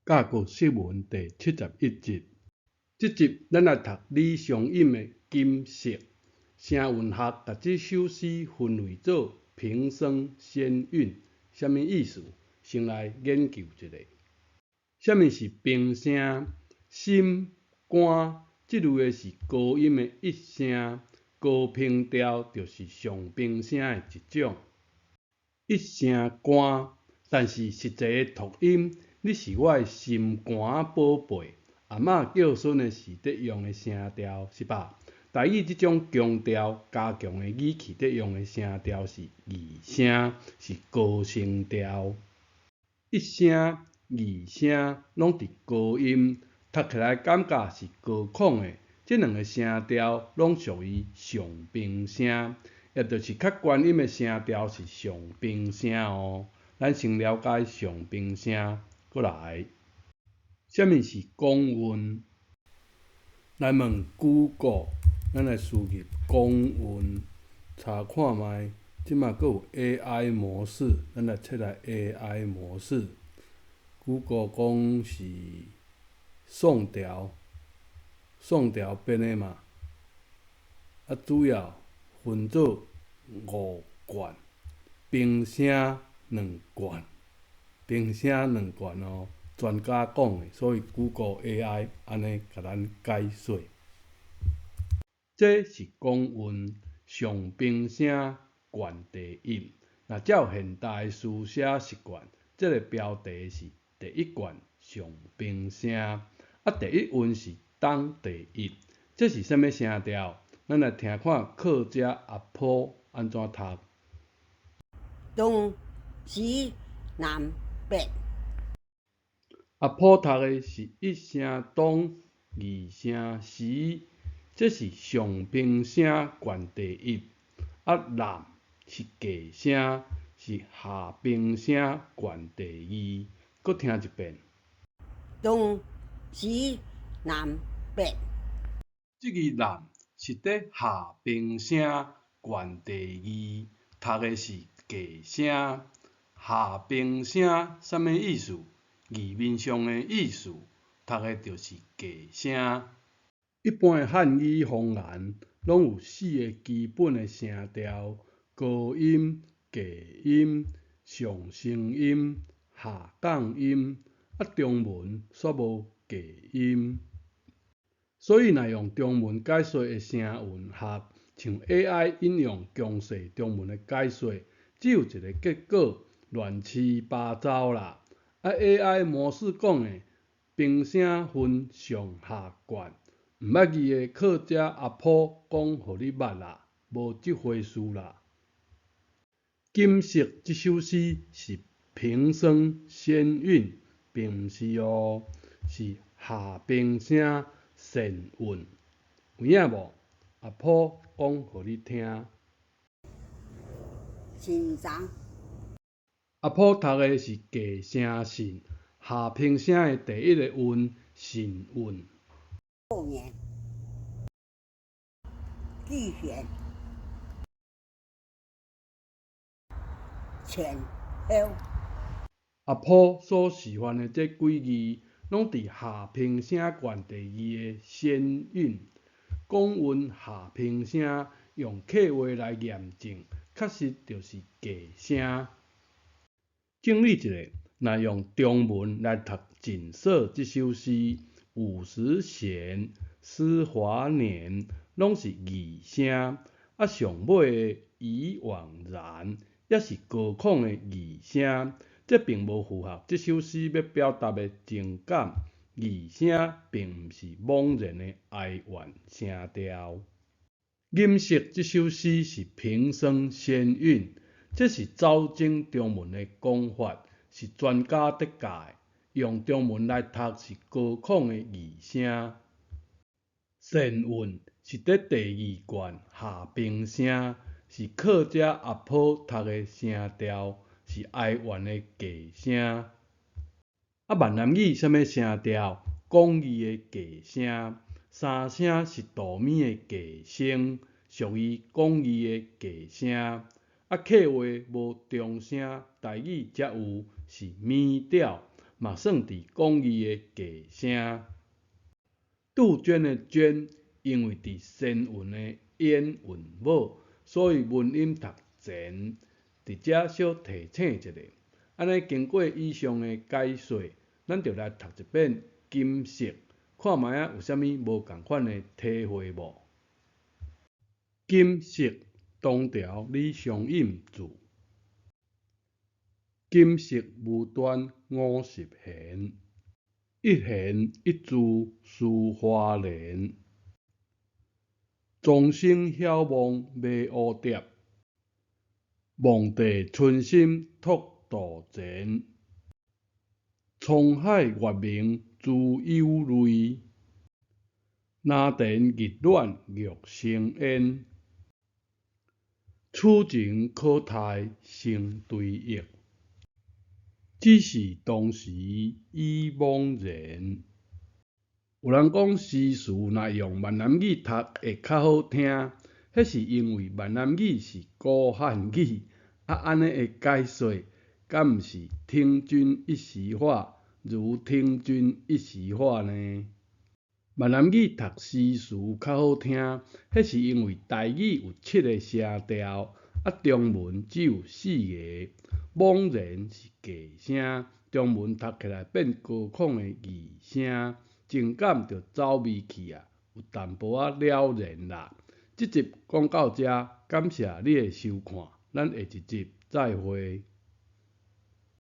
教國釋文第71集，這集咱來讀李商隱的《錦瑟》。聲韻學共這首詩分類做平聲先韻，啥物意思？先來研究一下。啥物是平聲？心、肝這類的是高音的一聲，高平調就是上平聲的一種。一聲肝，但是實際的讀音，你是我的心肝仔寶貝。阿嬤叫孫的時佇用的聲調，是吧？台語這種強調加強的語氣佇用的聲調是二聲，是高聲調。一聲、二聲攏佇高音，讀起來感覺是高亢的。這兩个聲調攏屬於上平聲，也就是較懸音的聲調是上平聲哦。咱先了解上平聲，閣來。啥物是公韻？來問 Google，咱來輸入公韻，查看覓。這馬閣有 AI 模式，咱來切來 AI 模式。Google 講是宋朝，宋朝編的嘛。啊，主要分做五貫，平聲兩貫，平聲兩貫哦。專家講的，所以 Google AI 按呢共咱解說。這是公韻上平聲懸第一。若照現代書寫習慣，這个標題是第一懸上平聲，啊，第一韻是東第一。這是啥物聲調？咱來聽看客家阿婆按怎讀。東西南北。阿婆讀的是一聲東，二聲西，這是上平聲懸第一。啊，南是假聲，是下平聲懸第二。閣聽一遍。東西南北。這个南是佇下平聲懸第二，讀的是假聲。下平聲啥物意思？字面上的意思，讀的就是假聲。一般的漢語方言，攏有四个基本的聲調：高音、低音、上升音、下降音。啊，中文煞無低音。所以，若用中文解說的聲韻學，像 AI 引用強勢中文的解說，只有一个結果：亂七八糟啦。啊，AI 模式講的平聲分上下懸，毋捌字的客家阿婆講予你捌啦，無這回事啦。錦瑟這首詩是平聲先韻，並毋是哦，是下平聲跣韻，有影無？阿婆講予你聽。心臟。阿婆讀的是假聲跣，下平聲的第一个韻跣韻。過年。拒絕。前後。阿婆所示範的這幾字，攏佇下平聲懸第二的先韻。公韻下平聲用客話來驗證，確實就是假聲。整理一下，若用中文來讀《錦瑟》這首詩，五十弦、思華年攏是二聲，啊上尾的已惘然也是高亢的二聲，這並無符合這首詩欲表達的情感。二聲並毋是惘然的哀怨聲調。《錦瑟》這首詩是平聲先韻。這是走精中文的講法，是專家佇教的。用中文來讀是高亢的二聲。跣韻是佇第二懸下平聲，是客家阿婆讀的聲調，是哀怨的假聲。啊，閩南語啥物聲調？廣義的假聲，三聲是杜咪的假聲，屬於廣義的假聲。啊，客話無中聲，台語才有，是咪調。嘛算佇廣義的假聲。杜鵑的鵑，因為佇聲韻的咽韻尾，所以文音讀前。佇遮小提醒一下，按呢經過以上的解說，咱就來讀一遍金色，看覓仔有啥物無仝款的體會無？金色，唐朝李商隱著。金色無端五十弦，一弦一柱思花蓮。終生曉夢迷蝴蝶，望帝春心托渡前。滄海月明珠有淚，藍田日暖玉生煙。此情可待成追憶，只是當時已惘然。有人講詩詞若用閩南語讀會較好聽，彼是因為閩南語是古漢語，啊按呢的解說，敢毋是聽君一席話，如聽君一席話呢？閩南語讀詩詞較好聽，彼是因為台語有七个聲調，啊中文只有四个。惘然是假聲，中文讀起來變高亢的擬聲，情感就走味去啊，有淡薄仔了然啦。這集講到遮，感謝你的收看，咱下一集再會。